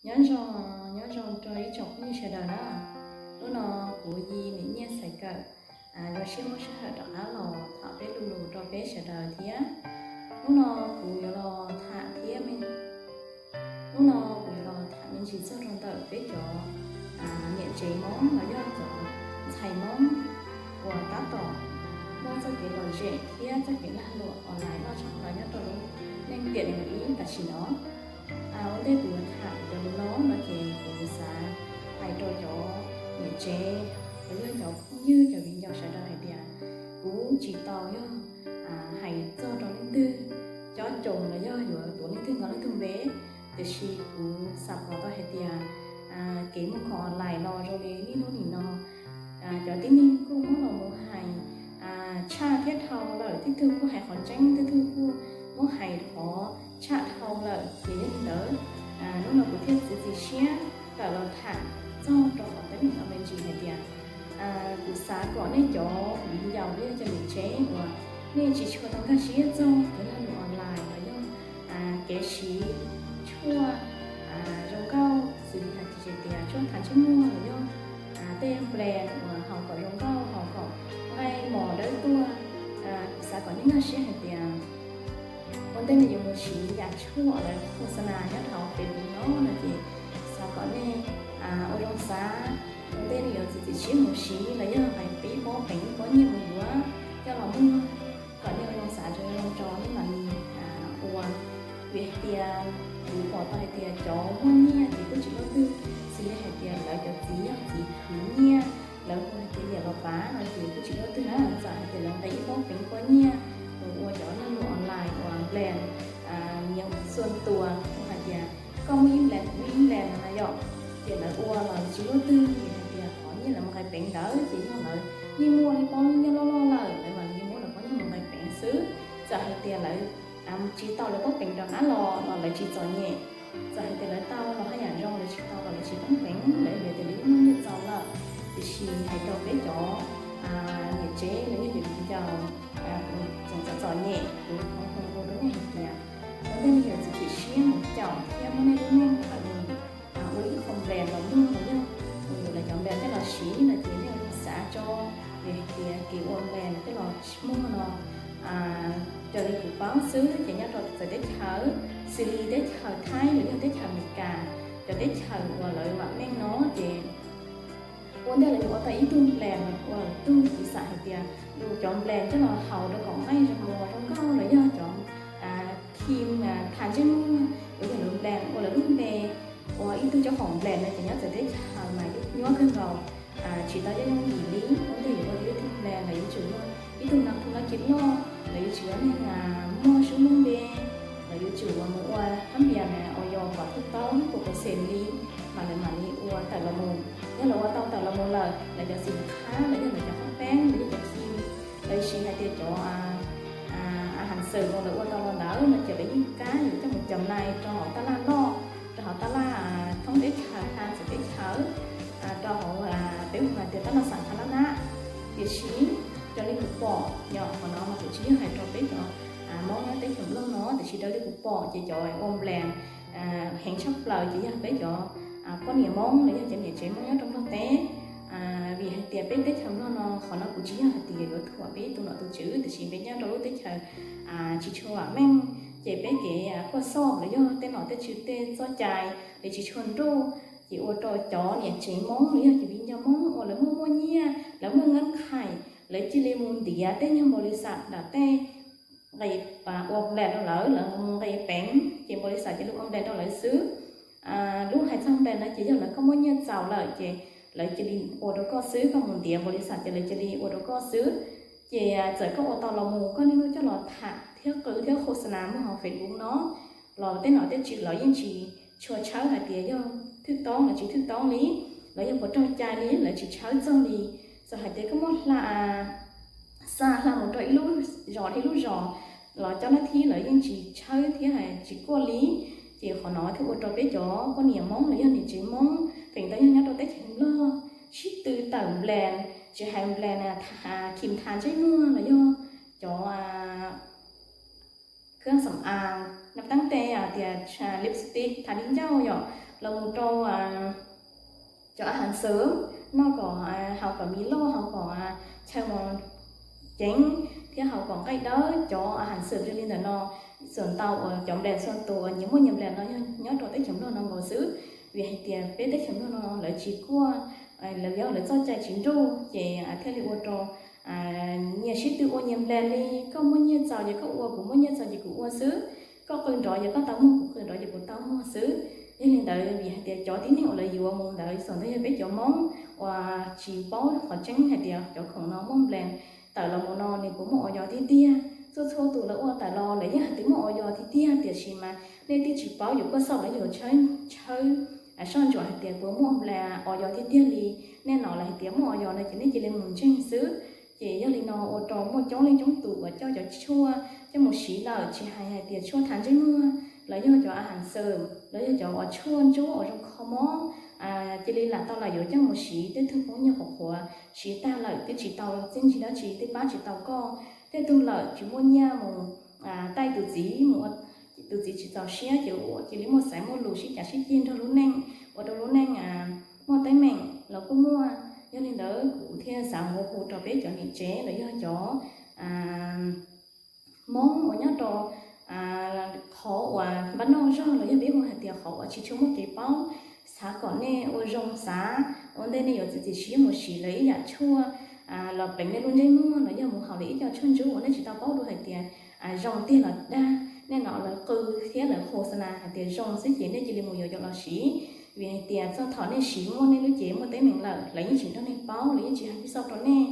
Nyob zoo, nyob zoo rau ib tsoom phooj ywg sawv daws na. Hnub no kuv Yi niam Nyiaj Xaiv Kawm zoo siab muab sij hawm rov qab los tham peb lo lus rau peb sawv daws thiab. Hnub no kuv yuav los tham thiab me, hnub no kuv yuav los tham me ntsis txog rau ntawm peb cov niam tsev Hmoob los yog cov ntxhais Hmoob uas tab tom muaj txoj kev lom zem thiab txoj kev lag luam online noj tshaj plaws nyob rau lub neej tiam nees nkaum ib tam sim no. Ua ntej kuv yuav tham cov lus no no ces kuv xav hais rau cov niam tsev los yog cov phooj ywg cov viv ncaus sawv daws hais tias kuv tsis tau yog hais txog rau leej twg cob coos los yog yuav tuav leej twg nkaus leej twg npe, tiam sis kuv xav pom tau hais tias kev muag khoom online no zoo li niaj hnub nim no cov tib neeg kuj muab los mus hais tshaj thiab dhau lawm, tej tug kuj hais qhov tseeb, tej tug kuj muab hais qhov tshaj dhau lawm. Ces yog li ntawd, hnub no kuv thiaj txiav txim siab tawm los tham txog rau qhov teeb meem no me ntsis hais tias kuv xav kom nej cov viv ncaus los yog cov niam tsev uas nej tsis tshua tau nkag siab txog kev lag luam online los yog kev siv tshuaj zoo nkauj xws li hais tias tshuaj thav ntsej muag los yog tej plan uas haus kom zoo nkauj, haus kom nqaij mos dawb tuaj. Kuv xav kom nej nkag siab hais tias ua ntej nej yuav mus siv yam tshuaj lawv khos xa nas nyob rau hauv Facebook no no ces xav kom nej ua zoo xav ua ntej nej yuav txiav txim siab mus siv los yog hais pib pob peev pob nyiaj mus yuav coj los muag, kom nej ua zoo xav zoo tso nej mam li ua. Vim hais tias kuv pom tau hais tias cov muaj nyiaj ces kuj tsis luaj twg, xws li hais tias lawv cov txiv yog txiv khwv nyiaj, lawv hu hais tias niam los pav no ces kuj tsis luaj twg na. Txawm hais tias lawv nqa ib pob peev pob nyiaj mus ua cov lag luam online uas plan nyiam xuam tua, hu hais tias koj muaj ib plan kuv muaj ib plan no na yom, ces lawv ua los tsis luaj twg, vim hais tias qhov nyiaj lawv mus nqa peev ntawd ces yog lawv yeej muaj ib pob nyiaj loj loj lawm, lawv mam li muab lawv pob nyiaj mus nqa peev xwb. Txawm hais tias lawv tsis tau lawv pob peev rov qab los los lawv tsis txom nyem, txawm hais tias lawv tau los haj yam zoo, lawv tsis tau los lawv tsis poob peev, lawv vim tias lawv yeej muaj nyiaj txaus lawm. Tiam sis hais rau peb cov niam tsev los yog cov viv ncaus txom txom nyem, kuv thov hu ua rau nej hais tias ua ntej nej yuav txiav txim siab mus caum thiab muab nej lub neej tawm mus ua ib qho plan los muag los yog mus yuav lawv cov plan coj los siv no ces nej ua zoo xav tso, vim hais tias kev ua plan coj los muag no raws li kuv paub xwb ces nyob rau txawv teb chaws xws li teb chaws Thaib los yog teb chaws Amelikas, cov teb chaws uas lawv vam meej no ces ua ntej lawv yuav ua tau ib tug plan los ua lawm tug, kuv xav hais tias yus cov plan coj los haus rau kom nqaij zoo ua zoo nkauj los yog cov cream thav ntsej muag los yog lawv plan ua lawv lub npe ua ib tug coj foom plan no ces nyob txawv teb chaws mas nyuaj kawg nkaus, tsis tau yooj yooj yim li. Ua ntej yuav ua tau ib tug plan lawv yuav tsum yog ib tug nas thu nas kiv loj, lawv yuav tsum yog neeg muaj sub muaj npe, lawv yuav tsum mus ua thab npias na o yos kom thwj tau ib puas percent li, mas lawv mam li ua tawm los mus. Yog lawv ua tau tawm los mus lawm, lawv cov xim khab los yog lawv cov qhob peeb los yog cov cream, lawv siv hais tias cov a has xwm no lawv ua tau los ntawd no ces lawv yeej kab yuav coj mus cov nai rau hauv tab laj loj, rau hauv tab laj thoob teb chaws, hla txawv teb chaws, rau hauv peb hu hais tias tab laj xam kha lab nab. Tiam sis raws li kuv pom yog qhov no mas kuv tsis yog hais rau peb cov Hmoob nyob teb chaws Nplog no, tiam sis raws li kuv pom ces cov ua plan heev tshaj plaws ces yog peb cov poj niam Hmoob los yog cov niam tsev Hmoob nyob rau Nplog teb. Vim hais tias peb teb chaws Nplog no, qhov no kuv tsis yog hais tias yuav thuam peb tus nom tus tswv, tiam sis peb nyob rau lub teb chaws tsis tshua vam meej, ces peb kev quaj xoj los yog tej nom tej tswv tej txoj cai los tsis tshua nruj, ces ua rau cov niam tsev Hmoob los yog cov viv ncaus Hmoob uas lawv muaj muaj nyiaj, lawv muaj nqeeb khais, lawv cia li mus ntiav tej nyuag npaum li xam nram tej nqe ua plan rau lawv, lawv mus nqe peev ces npaum li xam cia li ua plan rau lawv xwb. Lub hais txog plan no ces yog lawv koj muaj nyiaj txaus lawm ces lawv cia li ua rau koj xwb, koj mus ntiav npaum li xam ces lawv cia li ua rau koj xwb. Ces txawm koj ua tau los mus, koj niaj hnub coj los tham thiab qw thiab khos xa nas muag hauv Facebook no los tej nom tej tswv lawv yeej tsis tshua tshawb hais tias yog thwj toob los tsis thwj toob li, los yog puas raug cai li, lawv tsis tshawb txog li. Txawm hais tias koj muab hla xa hla mus rau ib lub zos ib lub zos los cov nab thib lawv yeej tsis tshawb thiab hais tsis kuaj li. Ces qhov no thiaj ua rau peb cov poj niam Hmoob los yog niam tsev Hmoob feem ntau yog nyob rau teb chaws Nplog sib tw tawm plan, tsis hais plan khim tha ntsej muag los yog cov khab xam as, nab teeb tes, tias lipstick, tha di ncauj yom, los mus rau cov a has xwm, noj kom haus kom mis loj, haus kom chaw mos ceev thiab haus kom nqaij dawb. Cov a has xwm zoo li ntawm no txawm ntau uas cov nplas txhua tus uas nyias muaj nyias nplas no yog nyob rau teb chaws Nplog no nkaus xwb. Vim hais tias peb teb chaws Nplog no lawv tsis kuaj, lawv yog lawv txoj cai tsis nruj ces thiaj li ua rau nyias sib tw ua nyias nplas li, koj muaj nyiaj txaus ces koj ua, kuv muaj nyiaj txaus ces kuv ua xwb, koj qw nrov ces koj tau muag, kuv qw nrov ces kuv tau muag xwb. Yog li ntawd vim hais tias cov tib neeg uas lawv yuav mus ntawd txawm ntawd yog peb cov Hmoob uas tsis paub qhov tseeb hais tias cov khoom no muaj nplas tawm los mus no nws puas muaj oyos tiag tiag. Txhua txhua tus lawv ua tawm los lawv yeej hais tias muaj oyos tiag tiag, tiam sis mas nej twb tsis paub, yuav kuaj xauj lawv yuav tshawb soj ntsuam hais tias puas muaj nplas oyos tiag tiag li. Nej hnov lawv hais tias muaj oyos no ces nej cia li mus ntseeg xwb. Ces yog li no ua rau muaj coob leej coob tus uas coj cov tshuaj coj mus siv lawm, tsis hais hais tias tshuaj thav ntsej muag los yog cov a has xwm los yog cov uas tshuaj ntsuab uas zoo kho mob, cia li lam tau lawm yuav coj mus siv. Tej tug poob nyiaj qhuav qhuav siv tag lawm twb tsis tau txiaj ntsig dab tsi, twb pab tsis tau koj. Tej tug lawm tsis muaj nyiaj mus taij tus txiv, mus ua tus txiv tsis txaus siab ces ua cia li muaj xaiv muaj lus sib cav sib ceg nrog lub neej, ua rau lub neej muaj teeb meem los kuj muaj. Yog li ntawd kuv thiaj xav mus hu rau peb cov niam tsev los yog cov Hmoob uas nyob rau qhov uas npaj noj zog los yog peb hu hais tias qhov uas tsis tshua muaj kev paub, xav kom nej ua zoo xav ua ntej nej yuav txiav txim siab mus siv lawv ib yam tshuaj los pleev nej lub ntsej muag los yog mus haus lawv ib co tshuaj ntsuab uas nej tsis tau paub dua hais tias zoo tiag los dag. Nej hnov lawv qw thiab lawv qhos xa nas hais tias zoo xwb ces nej cia li mus yuav coj los siv. Vim hais tias txog thaum nej siv muaj nej lub cev muaj teeb meem lawm, lawv yeej tsis nrog nej paub, lawv yeej tsis hais pib xauj rau nej.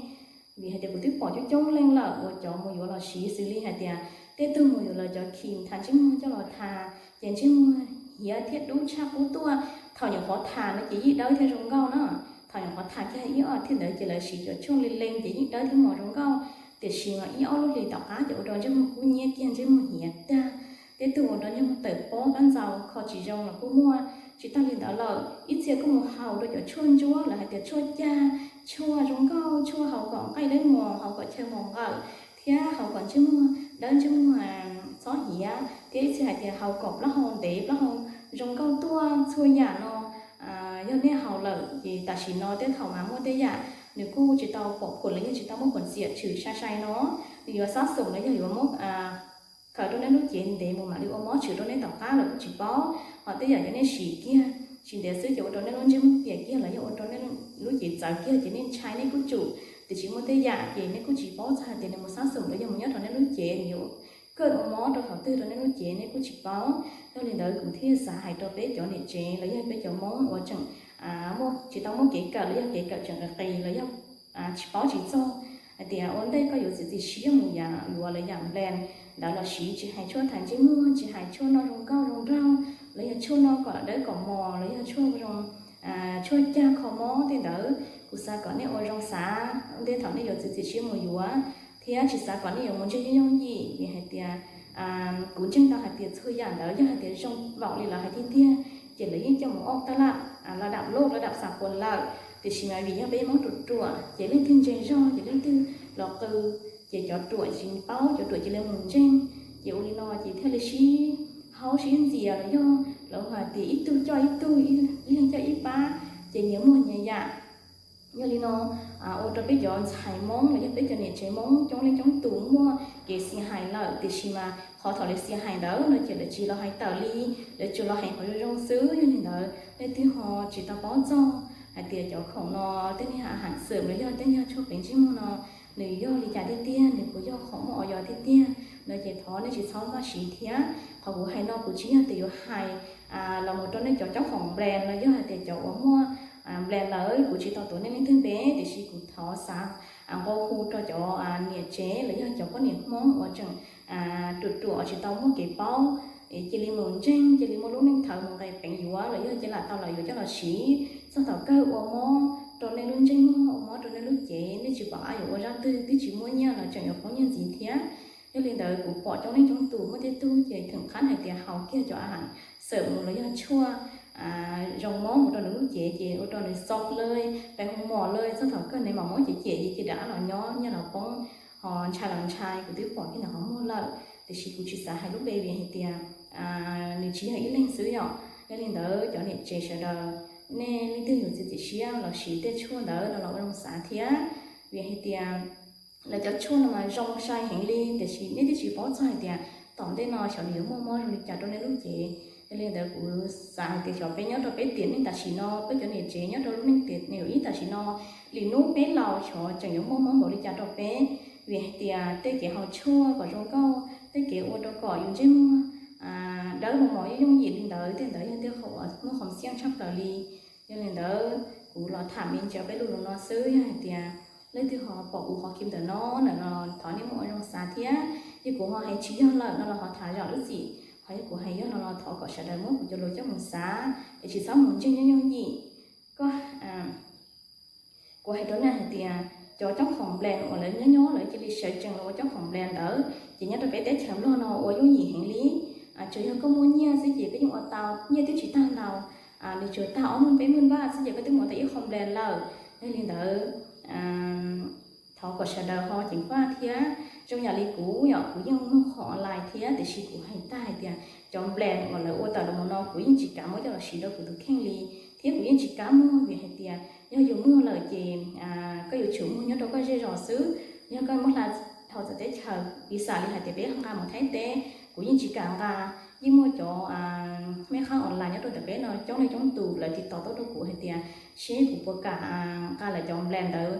Vim hais tias kuv twb pom coob coob leej lawm uas cov mus yuav los siv xws li hais tias tej tug mus yuav lawv cov kheem thav ntsej muag coj los thav ces ntsej muag hiav thiab dub tshaj qub tuaj. Thaum nyuam qhuav thav no ces yeej dawb thiab zoo nkauj na. Thaum nyuam qhuav thav kiag ib ob thiv ntawd ces lawv siv cov tshuaj li leej ces yeej dawb thiab mos zoo nkauj. Tiam sis mas ib ob lub hlis tom qab ces ua rau ntsej muag kub hnyiab kiag, ntsej muag hiav tag. Tej tug ua rau ntsej muag tawm pob kab ntxaus kho tsis zoo los kuj muaj. Tsis tag li ntawd lawm, ib txhia kuj mus haus rau cov tshuaj ntsuab lawv hais tias tshuaj cag, tshuaj zoo nkauj, tshuaj haus kom nqaij dawb mos, haus kom chaw mos nqawm, thiab haus kom ntsej muag dawb, ntsej muag txhob hiav, thiab ib txhia hais tias haus kom plaub hau ntev, plaub hau zoo nkauj tuaj, txhua yam no. Yog nej haus lawm ces tam sim no tej thaum mas muaj tej yam nws kuj tsis tau pom phuam los yog tsis tau muaj phuam txiam tshwm sai sai no, nws yuav sab xum los yog yuav muab khaws rau nej lub cev ntev mus mam li ua mob tshwm rau nej tom qab los kuj tsis paub. Ho tej yam yog nej siv kiag tsis ntev xwb ces ua rau nej lub ntsej muag piam kiag los yog ua rau nej lub cev txawv kiag ces nej ntshai nej kuj tsum. Tiam sis muaj tej yam ces nej kuj tsis paub txog hais tias nws mus sab xum los yog mus nyob rau nej lub cev, nws yuav kawj ua mob rau qhov twg rau nej lub cev nej kuj tsis paub. Yog li ntawd kuv thiaj xav hais rau peb cov niam tsev los yog peb cov Hmoob uas tseem tsis tau muaj kev kawm los yog kev kawm tseem qis qis los yog tsis paub tsis txog hais tias ua ntej koj yuav txiav txim siab mus yuav lawv yam nplas ntawd los siv, tsis hais tshuaj thav ntsej muag, tsis hais tshuaj noj zoo nkauj zoo nraug los yog tshuaj noj kom dawb kom mos los yog tshuaj zoo, tshuaj cag kho mob tej ntawd, kuv xav kom nej ua zoo xav ua ntej thaum nej yuav txiav txim siab mus yuav, thiab tsis xav kom nej yuav mus ntseeg yooj yooj yim. Vim hais tias kuv ntseeg tau hais tias txhua yam ntawd yog hais tias zoo vaum li lawv hais tiag tiag ces lawv yeej coj mus auj taj laj, laj dam loj laj dam xav puas lawm. Tiam sis mas vim yog peb Hmoob ruam ruam ces leej twg ntseeg zog ces leej twg los qw, ces cov ruam tsis paub, cov ruam cia li mus ntseeg, ces ua li no ces thiaj li sib haub sib ntxias los yog lawv hais tias ib tug coj ib tug, ib leeg coj ib pab, ces nyias muag nyias yam. Yog li no ua rau peb cov ntxhais Hmoob los yog peb cov niam tsev Hmoob coob leej coob tus muaj kev xia hais lawm, tiam sis mas qhov thaum lawv xia hais ntawd no ces lawv tsis los hais tawm li, lawv tsuas los hais qhov zoo zoo xwb. Yog li ntawd leej twg ho tsis tau paub txog hais tias cov khoom no tej niag a has xwm los yog tej niag tshuaj pleev ntsej muag no nws yog li cas tiag tiag, nws puas yog qhov muaj oyos tiag tiag no ces thov nej tsis txhob maj siv thiab. Qhov kuv hais no kuv tsis yog tias yuav hais los mus rau nej cov coob khoom nplas los yog hais tias cov uas muaj nplas lawm, kuv tsis tau tuav nej leej twg npe, tiam sis kuv thov xav nqua hu rau cov niam tsev los yog cov poj niam Hmoob uas tseem ruam ruam tsis tau muaj kev paub, cia li mus ntseeg, cia li muaj lub neej thawv mus nqis peev yuav los yog cia lam tau lawm yuav coj los siv. Txog thaum kawg ua mob rau nej lub ntsej muag, ua mob rau nej lub cev, nej tsis pom qab yuav ua zaj twg, twb tsis muaj nyiaj los tseem yuav poob nyiaj ntxiv thiab. Yog li ntawd kuv pom coob leej coob tus muaj tej tug ces theem qhab hais tias haus kiag cov a has xwm mus los yog tshuaj zoo mob mus rau nws lub cev ces ua rau nws xo lawm, pes hu mos lawm, txog thaum kawg nws mam mob ces cem ces cia rov qab los nyob, nyiaj los poob, ho ntshai los ntshai, kuv twb pom kiag ntawm qhov muag lawm. Tiam sis kuv tsis xav hais lub npe vim hais tias nws tsis yog ib leeg xwb yom. Yog li ntawd cov niam tsev sawv daws, nej leej twg yuav txiav txim siab los siv tej tshuaj ntawd no los ua zoo xav thiab, vim hais tias lawv cov tshuaj no mas zoo sai heev li, tiam sis nej twb tsis paub txog hais tias tom ntej no xyov nws yuav muaj mob zoo li cas rau nej lub cev. Yog li ntawd kuv xav hais tias xyov peb nyob rau peb tiam neej tam sim no, peb cov niam tsev nyob rau lub neej tiam neeg ib tam sim no, lwm hnub peb laus xyov tseem yuav muaj mob npaum li cas rau peb. Vim hais tias tej kev haus tshuaj kom zoo nkauj, tej kev ua rau kom yus ntsej muag dawb mos mos yooj yooj yim li ntawd, tej ntawd yog tej qhov muaj qhov xiaj tshaj plaws li. Yog li ntawd kuv los tham me ntsis peb lus no xwb, yog hais tias leej twg ho pom kuv qhov clip ntawm no lawm no, thov nej muab ua zoo xav thiab. Yog kuv ho hais tsis yog lawm no los ho tham zam lub txim, ho yog kuv hais yog no los thov kom sawv daws muab kuv cov lus coj mus xav es tsis txhob mus ntseeg yooj yooj yim. Koj Kuv hais rau nej hais tias cov coob khoom nplej uas lawv nyob nyob lawv cia li sawv tsees los ua coob khoom nplej ntawd ces nyob rau peb teb chaws Nplog no ua yooj yim heev li. Tsuas yog koj muaj nyiaj xwb ces koj yeej ua tau, nyiaj twb tsis tag ntau, nws tsuas tag ob mooj peb mooj npaj xwb ces koj twb mus ua tau ib qho nplej lawm. Yog li ntawd thov kom sawv daws ho ceev faj thiab. Zoo yam li kuv yom, kuv yeej muag qhov online thiab, tiam sis kuv hais tag hais tias cov nplej uas lawv ua tawm los mus no kuv yeej tsis kav muab coj los siv rau kuv tus kheej li, thiab kuv yeej tsis kav muag vim hais tias yog yus muag lawm ces koj yuav tsum muag nyob rau koj zej zos xwb. Yog koj muab hla dhau txawv teb chaws, piv xam li hais tias peb nqa mus Thaib teb, kuv yeej tsis kam nqa. Yeej muaj cov meb qhab online nyob rau ntawm peb no coob leej coob tus lawv tiv tauj tuaj rau kuv hais tias seb kuv puas kam nqa lawv cov nplej ntawd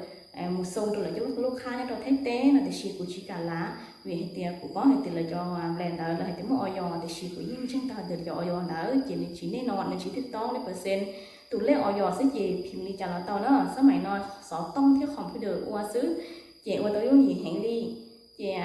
mus xoo rau lawv cov lub qhab nyob rau Thaib teb no, tiam sis kuv tsis kam lav vim hais tias kuv paub hais tias lawv cov nplej ntawd lawv hais tias muaj oyos, tiam sis kuv yeej ntseeg tau hais tias cov oyos ntawd ces nws tsis nej no nws tsis thwj toob li percent. Tus lej oyos xwb ces phim li cas los tau na, xab maim no xov tooj thiab computer ua xwb ces ua tau yooj yim heev li. Ces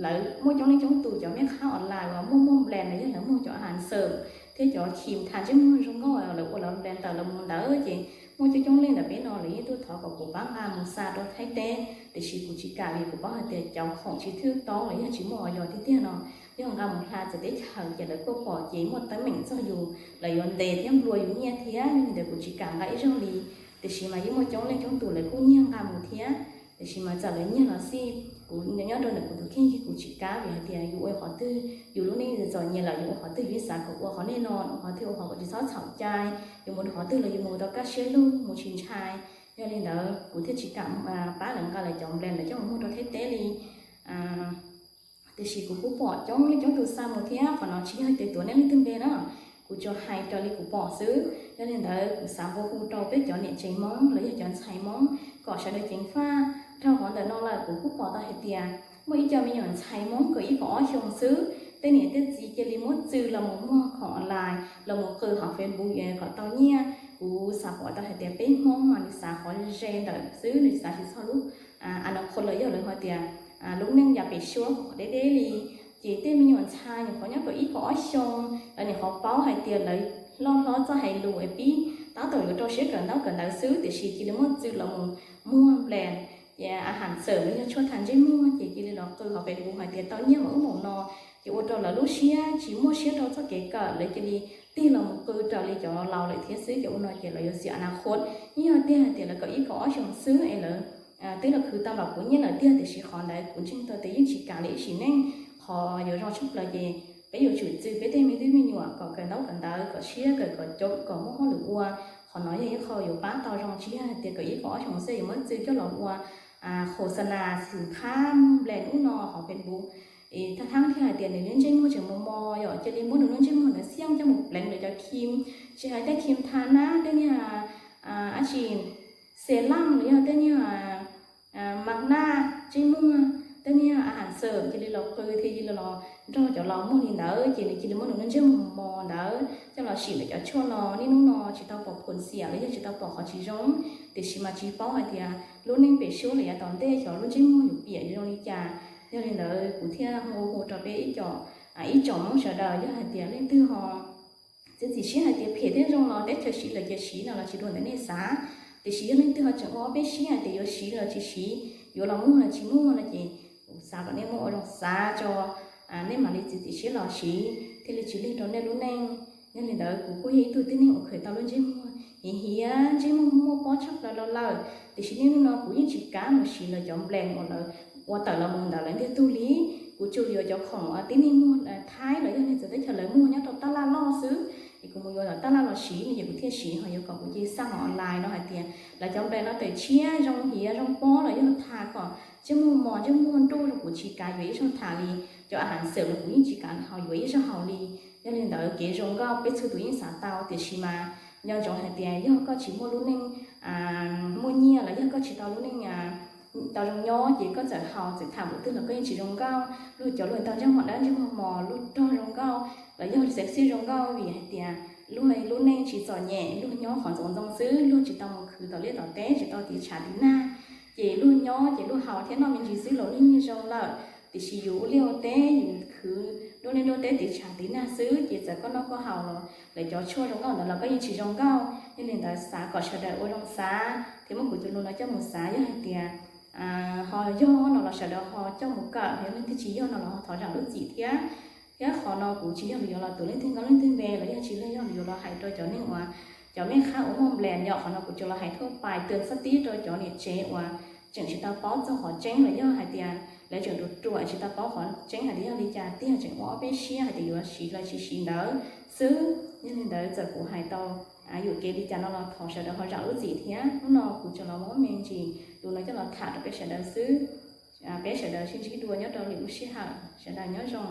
lawv muaj coob leej coob tus cov meb qhab online uas muaj muaj nplej no yog lawv muag cov a has xawm thiab cov khim tha ntsej muag zoo nkauj lawv ua lawv nplej ntawm lawv mus ntawd ces muaj coob coob leej ntawm peb no lawv yeej tuaj thov kom kuv pab nqa mus xa rau Thaib teb, tiam sis kuv tsis kam vim kuv paub hais tias cov khoom tsis thwj toob los yog tsis muaj oyos tiag tiag no, yog nqa mus hla txawv teb chaws ces lawv kuj pom ces muaj teeb meem txog yus, lawv yuav ntes thiab nplua yus nyiaj thiab. Yog li ntawd kuv tsis kam nqa ib zaug li. Tiam sis mas yeej muaj coob leej coob tus lawv kuj nyiag nqa mus thiab, tiam sis mas txawm lawv nyiag los xij kuv nyob rau ntawm kuv tus kheej kuv tsis kam vim hais tias yus ua qhov twg yus lub neej txom nyem lawm yus ua qhov twg yus xav kom ua qhov nej no, ua qhov twg ua qhov kom tsis txhob txhaum cai, yus mus rau qhov twg los yus mus tau kaj siab lug mus tsis ntshai. Yog li ntawd kuv thiaj tsis kam pab lawv nqa lawv cov nplej ntawd coj mus muag rau Thaib teb li. Tiam sis kuv kuj pom coob leej coob tus xa mus thiab, qhov no tsis yog hais tias tuav nej leej twg npe na, kuv tsuas hais raws li kuv pom xwb. Yog li ntawd kuv xav nqua hu rau peb cov niam tsev Hmoob los yog cov ntxhais Hmoob kom sawv daws ceev faj. Dhau qhov ntawm no lawm kuv kuj pom tau hais tias muaj ib co me nyuam ntxhais Hmoob kaum ib kaum ob xyoo xwb, tej niam tej txiv cia li muab txwm los mus muag khoom online los mus qw hauv Facebook kom tau nyiaj. Kuv xav pom tau hais tias peb Hmoob mas nws xav qhov ze ntawm xwb, nws xav tsis txog lub a no qhov lawv yog lawv hais tias lub neej yav pem suab qhov deb deb li. Ces tej me nyuam ntxhais nyuam qhuav nyob kaum ib kaum ob xyoo, lawv nyuam qhuav paub hais tias lawv loj hlob txawj hais lus es pib tab tom yuav rau siab kawm ntaub kawm ntawv xwb, tiam sis cia li muab txwm los mus muag nplej, ces a has xawm los yog tshuaj tha ntsej muag ces cia li los qw hauv Facebook hais tias tau nyiaj mas ub mus no, ces ua rau lawv lub siab tsis muaj siab rau txoj kev kawm, lawv cia li tig los mus qw raws li cov laus lawm thiab xwb. Ces ua no ces lawv yuav xiam a na qhuav, yeej yog tiag hais tias lawv kaum ib kaum ob xyoo xwb es lawv twb los khwv tau npaum puav nyiaj lawm tiag, tiam sis qhov ntawd kuv ntseeg tau tias yeej tsis kam li ib sim neej. Qhov yuav zoo tshaj plaws ces peb yuav tsum txwm peb tej me tub me nyuam kom kawm ntaub kawm ntawv, kom siab kawm, kom coob, kom muaj hauj lwm ua. Qhov no yog ib qho yuav pab tau zoo, tsis yog hais tias kaum ib kaum ob xyoo xwb yuav muab txwm coj los ua khos xa nas xwm qhab muag nplej ub no hauv Facebook. Thaj thab thiaj hais tias nws lub ntsej muag tseem mos mos, yog cia li muab nws lub ntsej muag ntawd xiaj coj mus pleev lawv cov khim, tsis hais tej khim tha nab, tej niag dab tsi, serum los yog tej niag mas naj ntsej muag, tej niag a has xawm cia li los qw thiab cia li los nrog cov laus muag li ntawd, ces nws cia li muab nws lub ntsej muag mos mos ntawd coj los sim lawv cov tshuaj no. Niaj hnub no tsis tau pom phom xiam los yog tsis tau pom qhov tsis zoo, tiam sis mas tsis paub hais tias lub neej pem suab los yav tom ntej xyov lub ntsej muag yuav piam zoo li cas. Yog li ntawd kuv thiaj hu hu rau peb ib co, ib tsoom Hmoob sawv daws, yog hais tias leej twg ho txiav txim siab hais tias phem thiab zoo los teb chaws siv lawm ces siv no los tsis dua ntawm nej xav. Tiam sis yog leej twg ho tseem ua ob peb siab hais tias yuav siv los tsis siv, yuav los muag los tsis muag no ces kuv xav kom nej muab ua zoo xav tso, nej mam li txiav txim siab los siv thiaj li tsis lig rau nej lub neej. Yog li ntawd kuv kuj yog ib tug tib neeg uas khaws tau lub ntsej muag hiav hiav, ntsej muag muaj pob tshaj plaws los lawm, tiam sis niaj hnub no kuv yeej tsis kam mus siv lawv cov nplej uas lawv ua tawm los mus ntawd lawv ntiag tug li. Kuv tsuas yuav cov khoom tib neeg muag Thaib los yog niag txawv teb chaws lawv muag nyob rau tab laj loj xwb. Kuv mus yuav tom taj laj los siv no ces kuv thiaj siv, ho yuav kom kuv cia li xa hauv online no hais tias lawv cov npe no tawm tshiab zoo hiav zoo pob los yog tham kom ntsej muag mos ntsej muag nruj, kuv tsis kam yuav ib zaug tham li. Cov a has xawm los kuv yeej tsis kam ho yuav ib zaug haus li. Yog li ntawd kev zoo nkauj peb txhua tus yeej xav tau, tiam sis mas nco ntsoov hais tias yog koj tsis muaj lub neej muaj nyiaj los yog koj tsis tau lub neej tau zoo nyob ces koj txawm haus txawm tham npaum twg los koj yeej tsis zoo nkauj. Luag cov luag tau ntsej muag dawb ntsej muag mos, luag rog zoo nkauj los yog sexy zoo nkauj vim hais tias luag lub neej tsis txom nyem, luag nyob qhov ntxoov ntxoo xwb, luag tsis tau mus khwv tom liaj tom teb, tsis tau tiv tshav tiv nag. Ces luag nyob ces luag haus thiab noj me ntsis xwb los luag yeej zoo lawm. Tiam sis yus ua liaj ua teb, yus khwv nruab liaj nruab teb tiv tshav tiv nag xwb ces txawm koj noj koj haus los lawv cov tshuaj zoo nkauj ntawd los koj yeej tsis zoo nkauj. Yog li ntawd xav kom sawv daws ua zoo xav thiab muab kuv cov lus no coj mus xav. Yog hais tias ho yog no los sawv daws ho coj mus kawm, yog leej twg tsis yog no los ho thov zam lub txim thiab. Thiab qhov no kuv tsis yog lus yuav los tus leej twg nkauj leej twg npe los yog tsis yog lus yuav los hais rau cov neeg uas cov mej qhab uas muaj nplas nyom. Qhov no kuv tsuas los hais thuaj pais tw xab tib rau cov niam tsev uas tseem tsis tau paub txog qhov tseeb los yog hais tias lawv tseem ruam ruam tsis tau paub qhov tseeb hais tias yog li cas tiag, tseem ua ob peb siab hais tias yuav siv los tsis siv ntawd xwb. Yog li ntawd txawm kuv hais tau yuam kev li cas no los thov sawv daws ho zam lub txim thiab. Hnub no kuv tsuas los muab me ntsis lus no coj los tham rau peb sawv daws xwb. Peb sawv daws sib ntsib dua nyob rau lwm lub sij hawm, sawv daws nyob zoo.